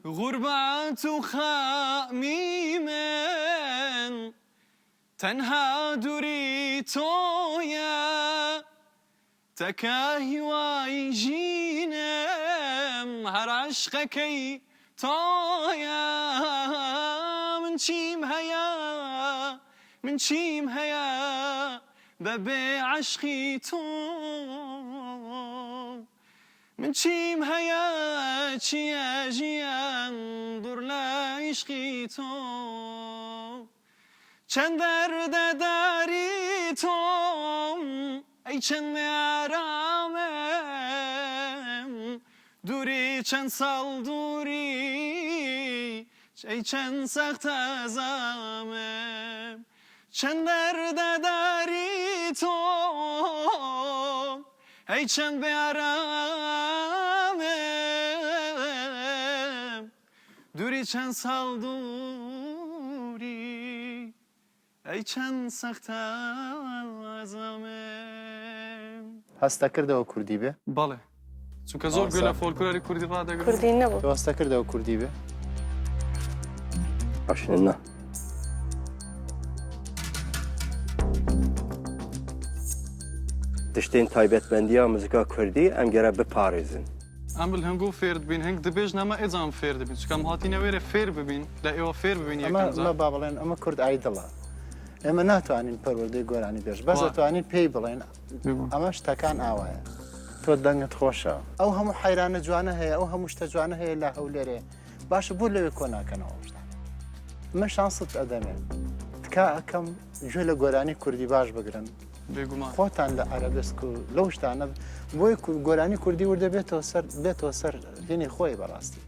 غوربەت و خەمی من تەنها دووری تۆیە تەکە هیوای ژینم هەر عەشقەکەی تۆیە من چیم هەیە من چیم هەیە بەبێ عەشقی تۆ من چیم هەیە چیە ژیان دوور لە عیشقی تۆ چەند دەردە داری تۆم ئەی چەند بێ ئارامم دووری چەند ساڵ دووری ئەی چەند سەختە زامم چەند دەردە داری تۆم ئەی چەند بێ ئارامم دووری چەند ساڵ دووری ئەی چەند سەختە ئازامم. هەستەکردەوە کوردی بێ؟ بەڵێ چونکە زۆر گوێ لە فۆلکلۆری کوردی ڕادەگرم. کوردی نەبوو. تۆ هەستەکردەوە کوردی بێ؟ باشە نا. Tiştên taybetmendiya muzika Kurdî em gere biparêzin. ئەم بل هەنگۆ فێر دبین هەنگ دبێژ نەمە ئێجام فێر دبین چونکە ئەم هاتینە وێرە فێر ببین لە ئێوە فێر ببین ئەمە یەکەم جار. ئەمە با بڵێن ئەمە کورد ئایدڵە ئێمە ناتوانین پەروەردەی گۆرانی بێژ بەس وا. ئەتوانین پێی بڵێن بێگومان. ئەمە شتەکان ئاوایە تۆ دەنگت خۆشە. ئەو هەموو حەیرانە جوانە هەیە ئەو هەموو شتە جوانە هەیە لە هەولێرێ باشە بۆ لەوێ کۆ ناکەنەوە ئەو شتانە من شانست ئەدەمێ تکا ئەکەم گوێ لە گۆرانی کوردی باش بگرن بێگومان. خۆتان لە عەرەبسک و لەو شتانە بۆی گۆرانی کوردی وردە بێتەوە سەر بێتەوە سەر هینی خۆی بەڕاستی.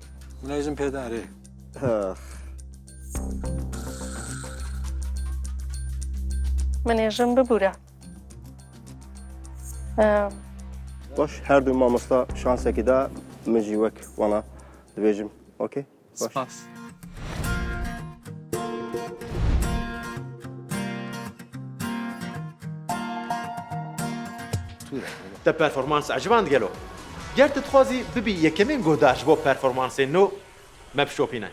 منایزم پێدارێ. منێژم ببورە. باش هەردوو مامۆستا شانسێکی دا من ژی وەک وەڵا دەبێژم okay باش. سپاس. Te performans eciband gelo? Ger tu dixwazî bibî yekemîn guhdar ji bo performansên nû, me bişopîne.